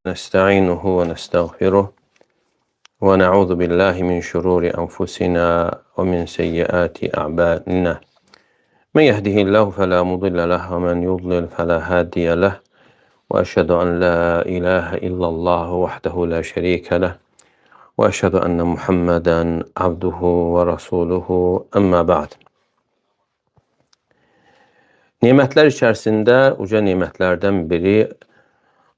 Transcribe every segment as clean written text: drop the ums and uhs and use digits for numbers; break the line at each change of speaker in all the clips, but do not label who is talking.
نستعينه ونستغفره ونعوذ بالله من شرور أنفسنا ومن سيئات أعمالنا. من يهده الله فلا مضل له ومن يضلل فلا هادي له. وأشهد أن لا إله إلا الله وحده لا شريك له. وأشهد أن محمدا عبده ورسوله أما بعد. Nemətlər içərisində uca nemətlərdən biri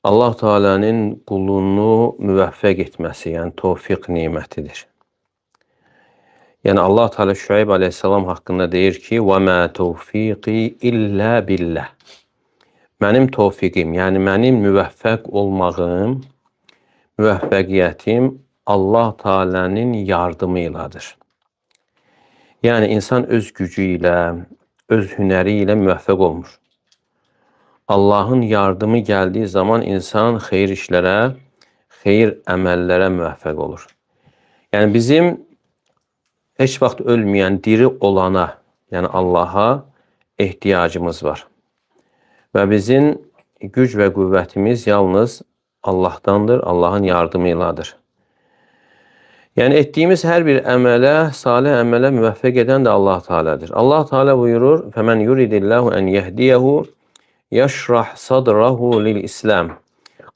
Allah Teala'nın qulunu müvəffəq etməsi, yəni tövfiq nemətidir. Yəni Allah Teala Şüayb əleyhissalam haqqında deyir ki: "Və mə tövfiqi illə billah." Mənim tövfiqim, yəni mənim müvəffəq olmağım, müvəffəqiyyətim Allah Teala'nın yardımı ilədir. Yəni insan öz gücü ilə, öz hünəri ilə müvəffəq olmur. Allahın yardımı gəldiyi zaman insan xeyir işlərə, xeyir əməllərə müvəffəq olur. Yəni bizim heç vaxt ölməyən, diri olana, yəni Allaha ehtiyacımız var. Və bizim güc və qüvvətimiz yalnız Allahdandır, Allahın yardımı ilədir. Yəni etdiyimiz hər bir əmələ, salih əmələ müvəffəq edən də Allah Teala'dır. Allah Teala buyurur: "Femen yuridillahu en yehdiyehu yeşrah sadrahu lil İslam."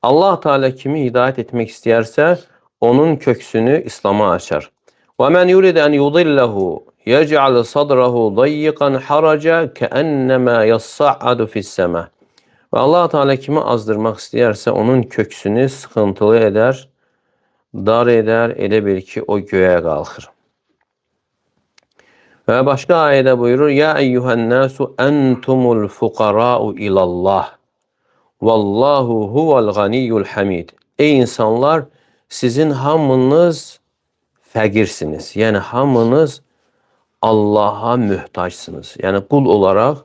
Allah Teala kimi hidayət etmək istəyərsə, onun köksünü İslam'a açar. "Və men yurid en yudillahu yec'al sadrahu dayyiqan haraca keennema yas'adu fis-sema." Və Allah Teala kimi azdırmaq istəyərsə, onun köksünü sıxıntılı edər, dar edər, elə bil ki, o göyə qalxır. Və başqa ayədə buyurur: "Ya eyyuhen nasu entumul fuqara'u ilallah. Vallahu huvel ganiyyul hamid." Ey insanlar, sizin hamınız fəqirsiniz. Yəni hamınız Allaha möhtacsınız. Yəni qul olaraq,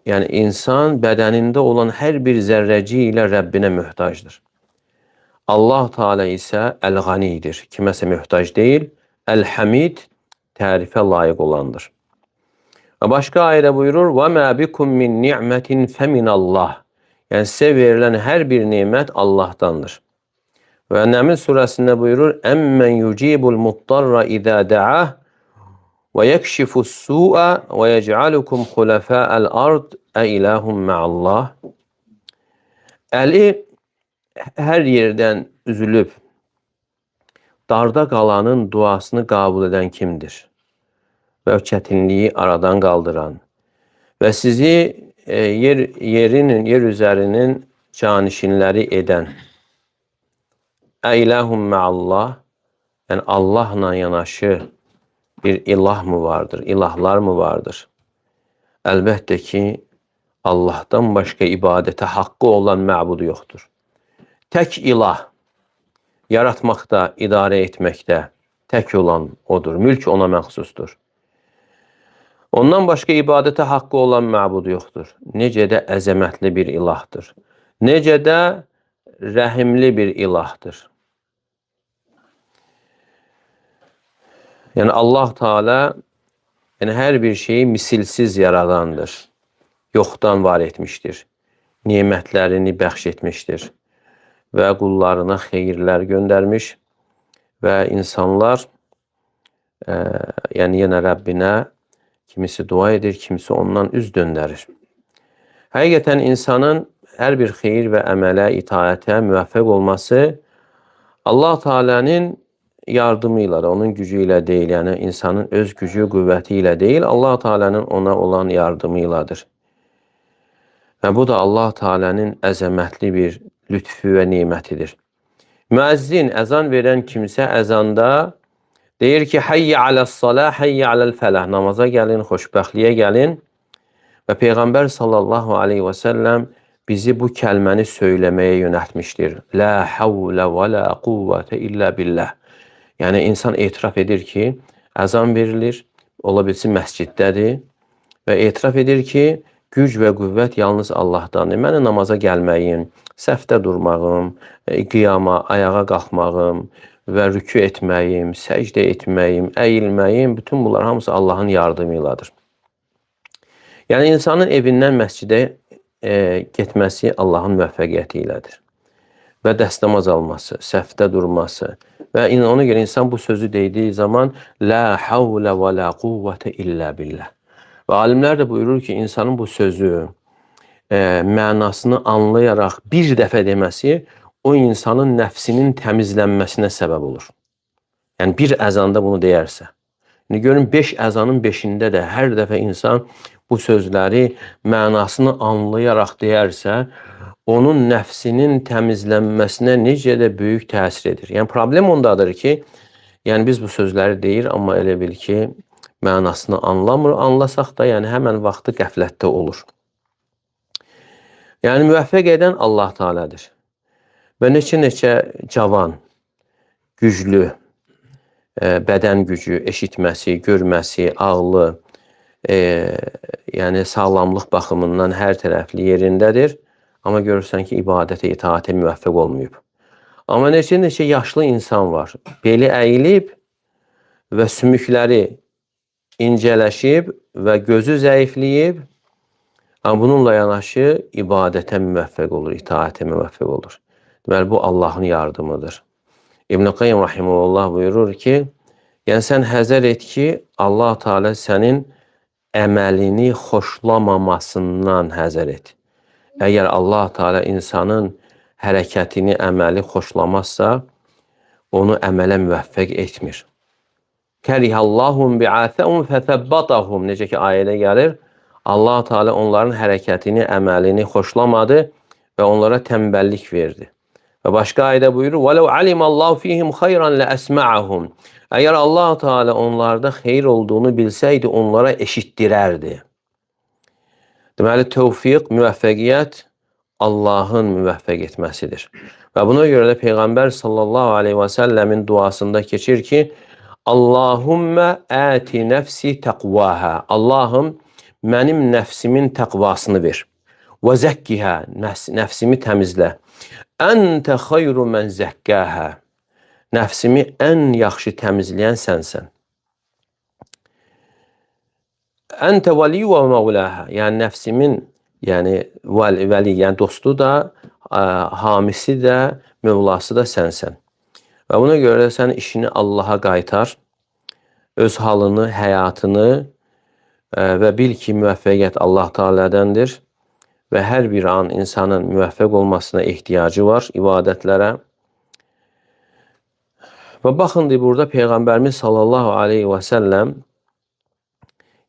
yəni insan bədənində olan hər bir zərrəci ilə Rəbbinə möhtacdır. Allah Teala isə Əl-Ğanidir. Kiməsə möhtac deyil. Əl-Hamid, tərifə layiq olandır. Və başqa ayədə buyurur: "Və mə bikum min ni'metin feminallah." Yəni sizə verilən hər bir nemət Allahdandır. Və Nəml surəsində buyurur: "Əmmen yucibul muttarra izə da'ah və yekşifus su'a və yec'alukum xulafa'al ard e ilahum ma'allah." Əli hər yerdən üzülüb darda qalanın duasını qəbul edən kimdir? Və o çətinliyi aradan qaldıran və sizi yer üzərinin canişinləri edən. Ə ilahum ma'allah, yəni Allahla yanaşı bir ilah mı vardır? İlahlar mı vardır? Əlbəttə ki, Allahdan başqa ibadətə haqqı olan məbudu yoxdur. Tək ilah, yaratmaqda, idarə etməkdə tək olan odur. Mülk ona məxsusdur. Ondan başqa ibadətə haqqı olan məbud yoxdur. Necə də əzəmətli bir ilahdır. Necə də rəhimli bir ilahdır. Yəni Allah Teala yəni hər bir şeyi misilsiz yaradandır. Yoxdan var etmişdir. Nemətlərini bəxş etmişdir. Və qullarına xeyirlər göndərmiş və insanlar yəni yenə Rəbbinə kimisi dua edir, kimisi ondan üz döndərir. Həqiqətən insanın hər bir xeyir və əmələ, itaətə müvəffəq olması Allah Teala'nın yardımı ilə, onun gücü ilə deyil, yəni insanın öz gücü, qüvvəti ilə deyil, Allah Teala'nın ona olan yardımı ilədir. Və bu da Allah Teala'nın əzəmətli bir lütfü və nemətidir. Müəzzin, əzan verən kimsə əzanda deyir ki, Hayya aləs-salah, hayya aləl-fəlah. Namaza gəlin, xoşbəxtliyə gəlin. Və Peyğəmbər sallallahu aleyhi və səlləm bizi bu kəlməni söyləməyə yönəltmişdir. La havlə və la quvvətə illə billah. Yəni insan etiraf edir ki, əzan verilir, ola bilsin məsciddədir və etiraf edir ki, güc və qüvvət yalnız Allahdandır. Mənim namaza gəlməyim, səfdə durmağım, qiyama, ayağa qalxmağım və rükü etməyim, səcdə etməyim, əyilməyim, bütün bunlar hamısı Allahın yardımı ilədir. Yəni insanın evindən məscidə getməsi Allahın müvəffəqiyyəti ilədir. Və dəstəmaz alması, səfdə durması və ona görə insan bu sözü dediyi zaman la havlə və la quvvətə illə billah. Və alimlər də buyurur ki, insanın bu sözü mənasını anlayaraq bir dəfə deməsi o insanın nəfsinin təmizlənməsinə səbəb olur. Yəni bir əzanda bunu deyərsə. İndi görün 5 əzanın 5-ində də hər dəfə insan bu sözləri mənasını anlayaraq deyərsə, onun nəfsinin təmizlənməsinə necə də böyük təsir edir. Yəni problem ondadır ki, yəni biz bu sözləri deyir, amma elə bil ki, mənasını anlamır. Anlasaq da, yəni həmən vaxtı qəflətdə olur. Yəni müvəffəq edən Allah Teala'dır. Və neçə-neçə cavan, güclü, bədən gücü, eşitməsi, görməsi, ağlı, yəni sağlamlıq baxımından hər tərəfli yerindədir. Amma görürsən ki, ibadətə, itaatə müvəffəq olmayıb. Amma neçə-neçə yaşlı insan var. Beli əyilib və sümükləri incələşib və gözü zəifləyib. Amma bununla yanaşı ibadətə müvəffəq olur, itaatə müvəffəq olur. Deməli, bu Allahın yardımıdır. İbn-i Qayyim rahimehullah buyurur ki, yəni sən həzər et ki, Allah Teala sənin əməlini xoşlamamasından həzər et. Əgər Allah Teala insanın hərəkətini, əməli xoşlamazsa, onu əmələ müvəffəq etmir. Kərihəllahum bi'athəhum fəthəbbatahum. Necə ki ayədə gəlir, Allah Teala onların hərəkətini, əməlini xoşlamadı və onlara tənbəllik verdi. Və başqa ayədə buyurur: "Vələv alimallahu fihim xeyran ləəsma'ahum." Əgər Allah Teala onlarda xeyir olduğunu bilsəydi, onlara eşitdirərdi. Deməli, tövfiq, müvəffəqiyyət Allahın müvəffəq etməsidir. Və buna görə də Peyğəmbər sallallahu aleyhi və səlləmin duasında keçir ki, Allahümmə əti nəfsi təqvaha. Allahım, mənim nəfsimin təqvasını ver. Və zəkkihə, nəfsimi təmizlə. Əntə xeyru mən zəkkəhə. Nəfsimi ən yaxşı təmizləyən sənsən. Əntə vəli və məvləha. Yəni nəfsimin, yəni vəli, yəni dostu da, hamisi də, mövlası da sənsən. Və buna görə də sən işini Allaha qaytar, öz halını, həyatını və bil ki, müvəffəqiyyət Allah Teala'dəndir və hər bir an insanın müvəffəq olmasına ehtiyacı var ibadətlərə. Və baxın, burada Peyğəmbərimiz sallallahu aleyhi və səlləm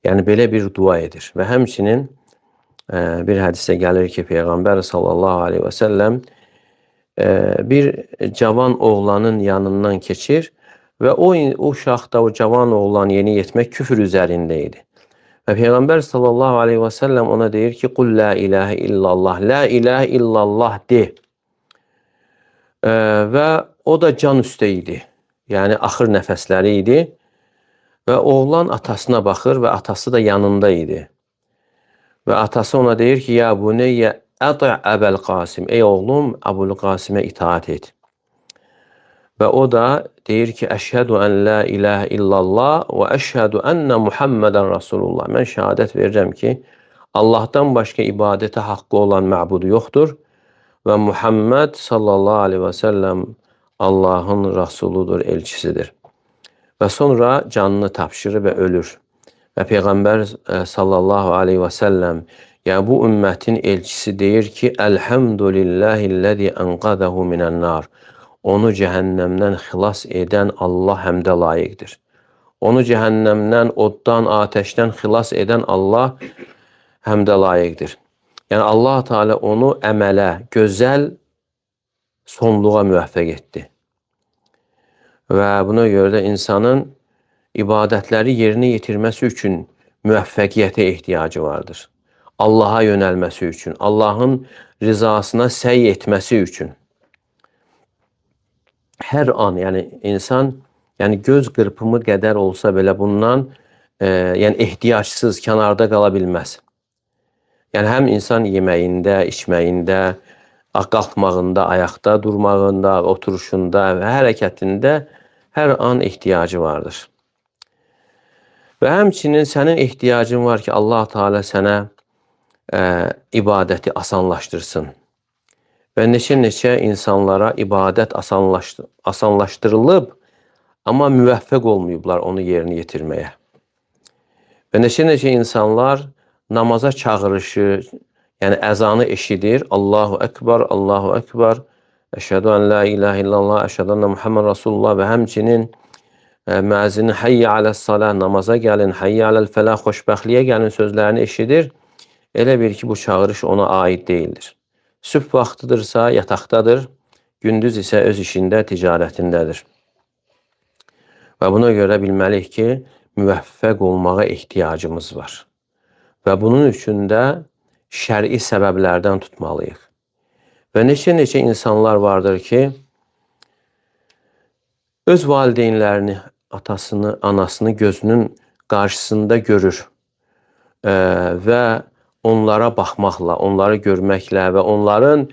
yəni belə bir dua edir. Və həmçinin bir hədisdə gəlir ki, Peyğəmbər sallallahu aleyhi və səlləm bir cavan oğlanın yanından keçir və o uşaq da, o cavan oğlan yeni yetmək küfür üzərində idi. Və Peyğəmbər sallallahu aleyhi və səlləm ona deyir ki, Qul la ilahə illallah, la ilahə illallah de. Və o da can üstə idi. Yəni axır nəfəsləri idi. Və oğlan atasına baxır və atası da yanında idi. Və atası ona deyir ki, ya buneyyə əti Əbəl Qasim. Ey oğlum, Əbul Qasimə itaat et. Və o da deyir ki, əşhədu ən la ilahə illallah və əşhədu ennə Muhammədən Rasulullah. Mən şəhadət verirəm ki, Allahdan başqa ibadətə haqqı olan məbudu yoxdur və Muhammed sallallahu aleyhi və səlləm Allahın Rasuludur, elçisidir. Və sonra canını tapşırır və ölür. Və Peyğəmbər sallallahu aleyhi və səlləm, yəni bu ümmətin elçisi deyir ki, Elhamdülillahilləzi enqadahu minən-nar. Onu cəhənnəmdən xilas edən Allah həmdə layiqdir. Onu cəhənnəmdən, oddan, atəşdən xilas edən Allah həmdə layiqdir. Yəni Allah Teala onu əmələ, gözəl sonluğa müvəffəq etdi. Və buna görə də insanın ibadətləri yerinə yetirməsi üçün müvəffəqiyyətə ehtiyacı vardır. Allaha yönəlməsi üçün, Allahın rizasına səy etməsi üçün. Hər an, yəni insan, yəni göz qırpımı qədər olsa belə bundan, yəni ehtiyacsız, kənarda qala bilməz. Yəni həm insan yeməyində, içməyində, qalxmağında, ayaqda durmağında, oturuşunda və hərəkətində hər an ehtiyacı vardır. Və həmçinin sənin ehtiyacın var ki, Allah Teala sənə ibadəti asanlaşdırsın Və neçə-neçə insanlara ibadət asanlaşdırılıb, amma müvəffəq olmayıblar onu yerinə yetirməyə. Və neçə-neçə insanlar namaza çağırışı, yəni əzanı eşidir. Allahu Ekber, Allahu Ekber, əşhədu ən la ilahə illallah, əşhədu enne Muhammed Rasulullah və həmçinin müəzzinin həyyə aləs-salah, namaza gəlin, həyyə aləl-fəlah, xoşbəxtliyə gəlin sözlərini eşidir. Elə bil ki, bu çağırış ona aid deyildir. Sübh vaxtıdırsa yataqdadır, gündüz isə öz işində, ticarətindədir. Və buna görə bilməliyik ki, müvəffəq olmağa ehtiyacımız var. Və bunun üçün də şər'i səbəblərdən tutmalıyıq. Və neçə-neçə insanlar vardır ki, öz valideynlərini, atasını, anasını gözünün qarşısında görür və onlara baxmaqla, onları görməklə və onların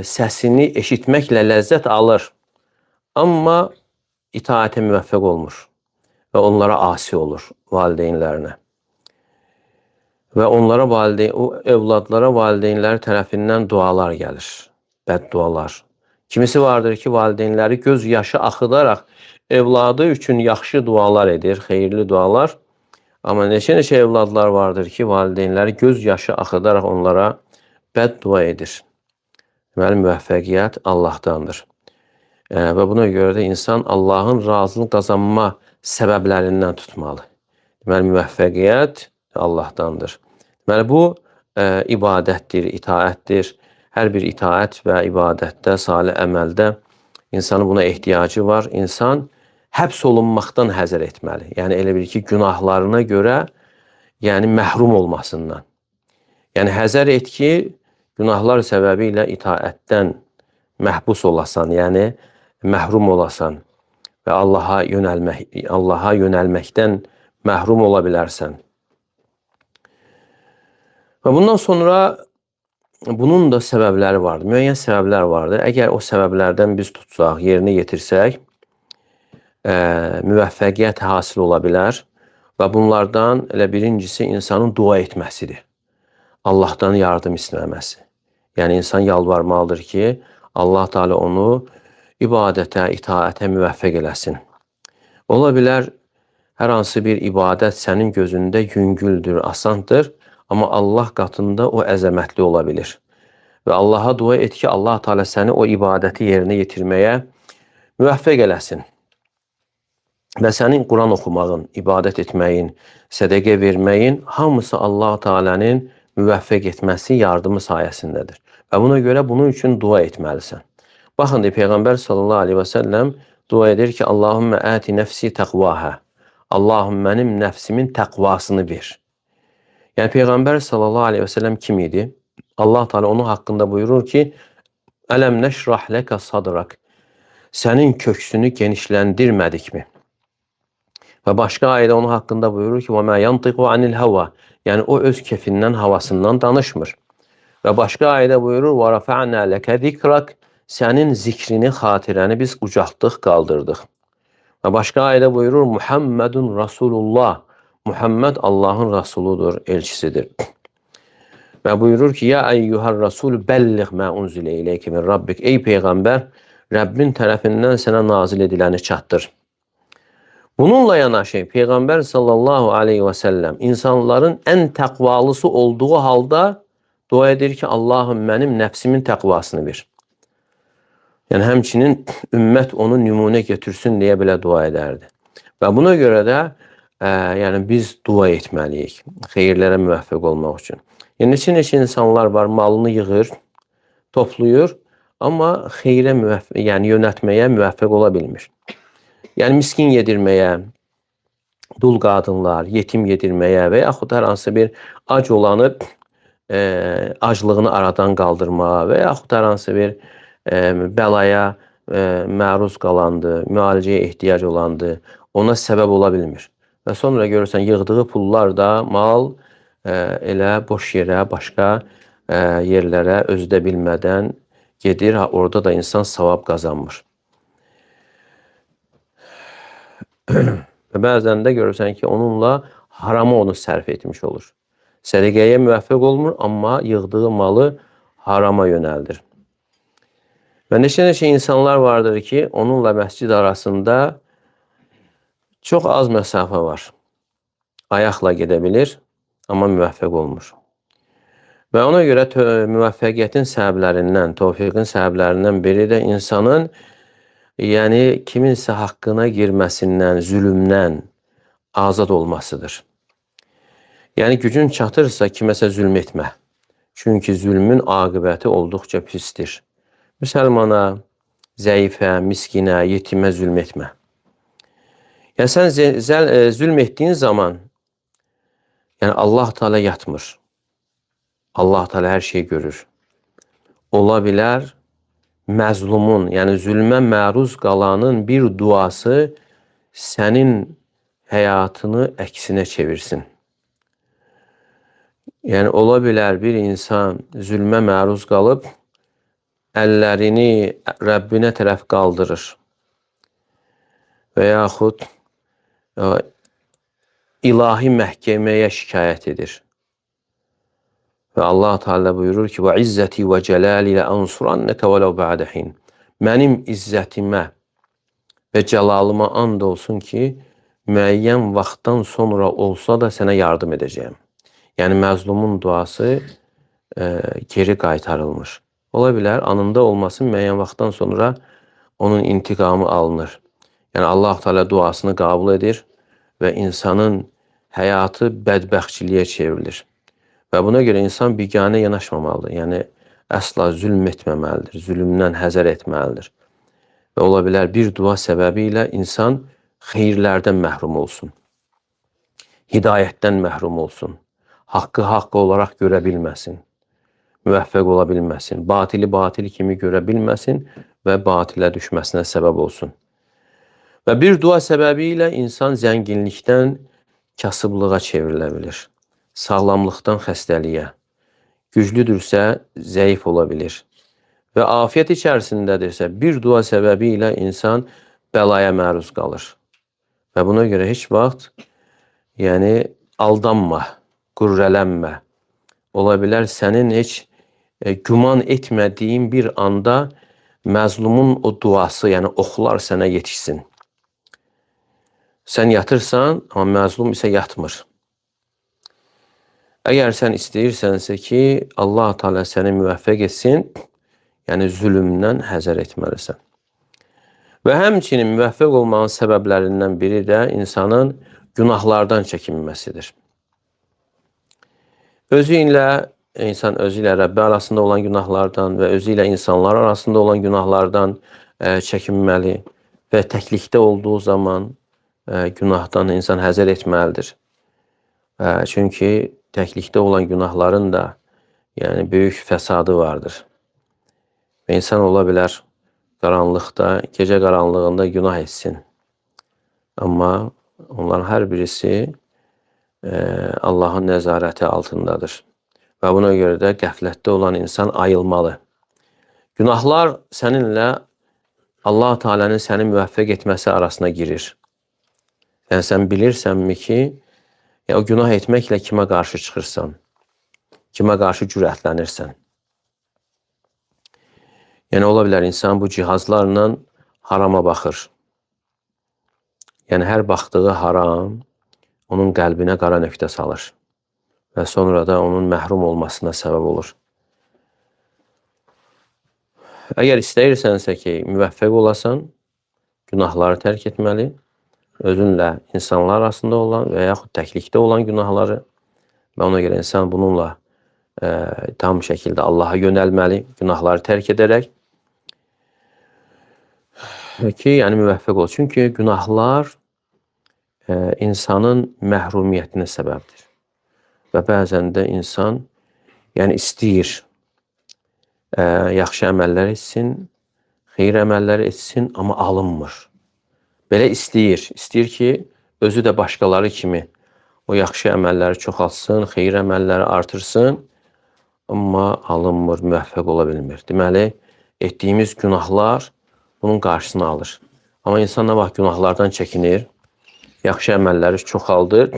səsini eşitməklə ləzzət alır. Amma itaətə müvəffəq olmur və onlara asi olur valideynlərinə. Və onlara o övladlara valideynləri tərəfindən dualar gəlir, bəddualar. Kimisi vardır ki, valideynləri göz yaşı axıdaraq evladı üçün yaxşı dualar edir, xeyirli dualar. Amma neçə-neçə evladlar vardır ki, valideynləri göz yaşı axıdaraq onlara bəddua edir. Deməli, müvəffəqiyyət Allahdandır. Və buna görə də insan Allahın razılığını qazanma səbəblərindən tutmalı. Deməli, müvəffəqiyyət Allahdandır. Deməli, bu ibadətdir, itaətdir. Hər bir itaət və ibadətdə, salih əməldə insanın buna ehtiyacı var. İnsan həbs olunmaqdan həzər etməli. Yəni, elə bil ki, günahlarına görə yəni, məhrum olmasından. Yəni, həzər et ki, günahlar səbəbi ilə itaətdən məhbus olasan, yəni məhrum olasan və Allaha yönəlməkdən məhrum ola bilərsən. Və bundan sonra bunun da səbəbləri vardır. Müəyyən səbəblər vardır. Əgər o səbəblərdən biz tutsaq, yerinə yetirsək, müvəffəqiyyət hasil ola bilər və bunlardan elə birincisi insanın dua etməsidir. Allahdan yardım istəməsi. Yəni insan yalvarmalıdır ki, Allah Teala onu ibadətə, itaətə müvəffəq eləsin. Ola bilər hər hansı bir ibadət sənin gözündə yüngüldür, asandır, amma Allah qatında o əzəmətli ola bilir. Və Allaha dua et ki, Allah Teala səni o ibadəti yerinə yetirməyə müvəffəq eləsin. Və sənin Quran oxumağın, ibadət etməyin, sədəqə verməyin hamısı Allah Teala'nın müvəffəq etməsi, yardımı sayəsindədir. Və buna görə bunun üçün dua etməlisən. Baxın, Peyğəmbər sallallahu aleyhi və səlləm dua edir ki, Allahümmə əti nəfsi təqvahə. Allahım mənim nəfsimin təqvasını ver. Yəni Peyğəmbər sallallahu aleyhi və səlləm kim idi? Allah Teala onun haqqında buyurur ki, Ələm nəşrah ləkə sadrak. Sənin köksünü genişləndirmədikmi? Və başqa ayədə onun haqqında buyurur ki, وَمَا يَنْطِقُ عَنِ الْهَوَى. Yəni o öz kefindən, havasından danışmır. Və başqa ayədə buyurur, وَرَفَعْنَا لَكَ ذِكْرَكَ. Sənin zikrini, xatirəni biz ucaltdıq, qaldırdıq. Və başqa ayədə buyurur, Muhammedun Rasulullah. Muhammed Allahın Rasuludur, elçisidir. Və buyurur ki, Ya eyyuhər Rasul bəlliğ mə unzilə ileyke min Rabbik. Ey Peyğəmbər, Rəbbin tərəfindən sənə nazil ediləni çatdır. Bununla yanaşı Peyğəmbər sallallahu aleyhi və səlləm insanların ən təqvalısı olduğu halda dua edir ki, Allahım mənim nəfsimin təqvasını ver. Yəni həmçinin ümmət onu nümunə götürsün deyə belə dua edərdi. Və buna görə də yəni biz dua etməliyik xeyirlərə müvəffəq olmaq üçün. Yəni neçə-neçə insanlar var, malını yığır, toplayır, amma xeyrə yəni yönəltməyə müvəffəq ola bilmir. Yəni miskin yedirməyə, dul qadınlar, yetim yedirməyə və yaxud hər hansı bir ac olanı aclığını aradan qaldırmağa və yaxud hər hansı bir bəlaya məruz qalandı, müalicəyə ehtiyac olandı, ona səbəb ola bilmir. Və sonra görürsən yığdığı pullar da mal elə boş yerə, başqa yerlərə özü də bilmədən gedir. Ha, orada da insan savab qazanmır. Və bəzən də görürsən ki, onunla harama onu sərf etmiş olur. Sədəqəyə müvəffəq olmur, amma yığdığı malı harama yönəldir. Və neçə-neçə insanlar vardır ki, onunla məscid arasında çox az məsafə var. Ayaqla gedə bilir, amma müvəffəq olmur. Və ona görə müvəffəqiyyətin səbəblərindən, tövfiqin səbəblərindən biri də insanın, yəni kiminsə haqqına girməsindən, zülmdən azad olmasıdır. Yəni gücün çatırsa kiməsə zülm etmə. Çünki zülmün aqibəti olduqca pisdir. Müsəlmana, zəifə, miskinə, yetimə zülm etmə. Yəni sən zülm etdiyin zaman, yəni Allah Teala yatmır. Allah Teala hər şeyi görür. Ola bilər məzlumun, yəni zülmə məruz qalanın bir duası sənin həyatını əksinə çevirsin. Yəni ola bilər bir insan zülmə məruz qalıb əllərini Rəbbinə tərəf qaldırır və yaxud ilahi məhkəməyə şikayət edir. Və Allah Teala buyurur ki: "Və izzəti və cəlali la ansurannaka vələv ba'də hin." Mənim izzətimə və cəlalıma and olsun ki, müəyyən vaxtdan sonra olsa da sənə yardım edəcəyəm. Yəni məzlumun duası geri qaytarılmır. Ola bilər anında olmasın, müəyyən vaxtdan sonra onun intiqamı alınır. Yəni Allah Teala duasını qəbul edir və insanın həyatı bədbəxtçiliyə çevrilir. Və buna görə insan biganə yanaşmamalıdır. Yəni əsla zülm etməməlidir, zülmdən həzər etməlidir. Və ola bilər bir dua səbəbi ilə insan xeyirlərdən məhrum olsun. Hidayətdən məhrum olsun. Haqqı haqq olaraq görə bilməsin. Müvəffəq ola bilməsin. Batili batil kimi görə bilməsin və batilə düşməsinə səbəb olsun. Və bir dua səbəbi ilə insan zənginlikdən kasıblığa çevrilə bilir. Sağlamlıqdan xəstəliyə, güclüdürsə zəif ola bilir. Və afiyyət içərisindədirsə bir dua səbəbi ilə insan bəlaya məruz qalır. Və buna görə heç vaxt yəni aldanma, qürrələnmə. Ola bilər sənin heç güman etmədiyin bir anda məzlumun o duası, yəni oxlar sənə yetişsin. Sən yatırsan, amma məzlum isə yatmır. Əgər sən istəyirsənsə ki, Allah Teala səni müvəffəq etsin, yəni zülmdən həzər etməlisən. Və həmçinin müvəffəq olmağın səbəblərindən biri də insanın günahlardan çəkinməsidir. Özü ilə, insan özü ilə Rəbbi arasında olan günahlardan və özü ilə insanlar arasında olan günahlardan çəkinməli və təklikdə olduğu zaman günahdan insan həzər etməlidir. Çünki təklikdə olan günahların da yəni böyük fəsadı vardır. Və insan ola bilər qaranlıqda, gecə qaranlığında günah etsin. Amma onların hər birisi Allahın nəzarəti altındadır. Və buna görə də qəflətdə olan insan ayılmalı. Günahlar səninlə Allah Teala'nın səni müvəffəq etməsi arasına girir. Yəni sən bilirsənmi ki, ya o günah etməklə kimə qarşı çıxırsan, kimə qarşı cürətlənirsən. Yəni ola bilər insan bu cihazlarla harama baxır. Yəni hər baxdığı haram onun qəlbinə qara nöqtə salır və sonra da onun məhrum olmasına səbəb olur. Əgər istəyirsənsə ki, müvəffəq olasan, günahları tərk etməli, özünlə insanlar arasında olan və yaxud təklikdə olan günahları və ona görə insan bununla tam şəkildə Allaha yönəlməli, günahları tərk edərək ki, yəni müvəffəq ol. Çünki günahlar insanın məhrumiyyətinə səbəbdir. Və bəzən də insan yəni istəyir yaxşı əməllər etsin, xeyir əməllər etsin, amma alınmır. Belə istəyir. İstəyir ki, özü də başqaları kimi o yaxşı əməlləri çoxaltsın, xeyir əməlləri artırsın, amma alınmır, müvəffəq ola bilmir. Deməli, etdiyimiz günahlar bunun qarşısını alır. Amma insan nə vaxt günahlardan çəkinir, yaxşı əməlləri çoxaldır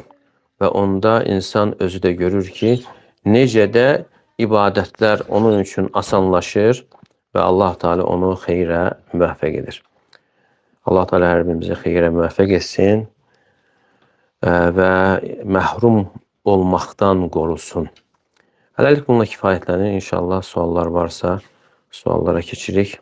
və onda insan özü də görür ki, necə də ibadətlər onun üçün asanlaşır və Allah Teala onu xeyrə müvəffəq edir. Allah Teala hər birimizi xeyrə müvəffəq etsin və məhrum olmaqdan qorusun. Hələlik bununla kifayətlənir. İnşallah suallar varsa suallara keçirik.